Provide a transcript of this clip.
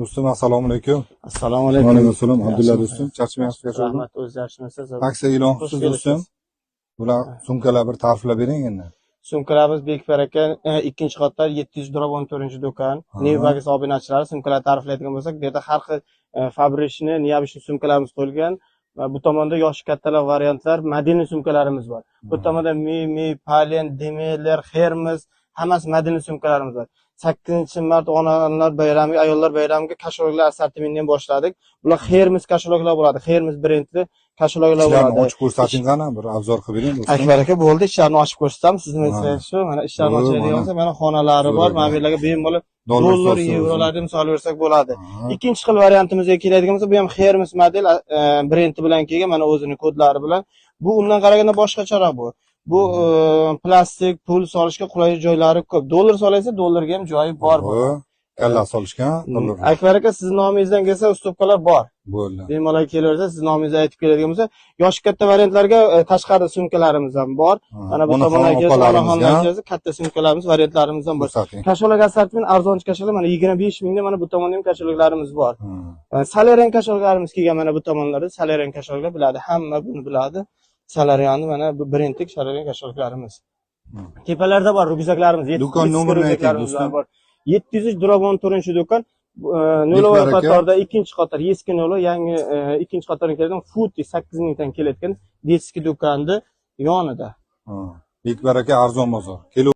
Do'stim, assalomu alaykum. Assalomu Va alaykum. alaykum assalom. Abdulla do'stim, charchamayapsiz? Rahmat, o'zi yaxshimisiz? Aksiya e'lon Xush qilibsiz, do'stim. kelibsiz. Bular sumkalar, bir ta'riflab bering endi. Sumkalarimiz Bekbar aka, ikkinchi qator, 700/14 do'kon. New Bags obunachilari, sumkalar ta'riflaydigan bo'lsak, bu yerda har xil фабричный, необычный sumkalarimiz qo'yilgan. Va bu tomonda yoshi kattalar variantlar, модельный sumkalarimiz bor. Bu tomonda Mi, Palen, Demeler, Hermes, hammasi модельный sumkalarimiz bor. 8-mart onalar bayramiga, ayollar bayramiga кошелёк lar assortimentini boshladik. Bular Hermes кошелёк lar bo'ladi. Hermes brendli кошелёк lar Ishlarini bo'ladi. ochib ko'rsating qani, bir обзор qilib bering, do'stim. Akbar aka, bo'ldi, ishlarini ochib ko'rsatamiz. Sizni shu mana ishlarini ochadigan bo'lsa, mana xonalari bor. Zo'r Mana bu yerlarga bemalol Dollar dollar, solsa yevrolarni misol bersak bo'ladi. Ikkinchi xil variantimizga keladigan bo'lsa, bu ham Hermes model brendi bilan kelgan, mana o'zini kodlari bilan. Bu undan qaraganda boshqacharoq bu. Bu plastik pul solishga qulay joylari ko'p. Dollar solsa, dollarga ham joyi bor bu. Kalla solishgan dollar. Akbar aka, sizni nomingizdan kelsa, уступка lar bor. Bo'ldi. Bemalol kelaversa, siz nomingizni aytib keladigan bo'lsa, yoshi katta variantlarga tashqari sumkalarimiz ham bor. Mana bu Onaxon tomondan kelsa, opalarimizga onaxonlar kelsa, katta sumkalarimiz, variantlarimiz ham bor. ko'rsating. Кошелёк assortiment, arzonchi кошелёк mana 25 mingda, mana bu tomonda ham кошелёк larimiz bor. Salerian кошелёк larimiz kelgan, mana bu tomonlarda Salerian кошелёк lar biladi, hamma buni biladi. Salerianni, mana bu brendlik Salerian кошелёк larimiz. Tepalarda bor ryukzaklarimiz, Do'kon yetti nomerini ayting, ryukzaklarimiz do'stim. bor. 703/14 do'kon. Nurobod Beklar aka. qatorda ikkinchi qator, eski nolo, yangi ikkinchi qatorga keladigan Futi 8 mingdan kelayotgan детский do'konni yonida. Bekbar aka, arzon bozor. Kelib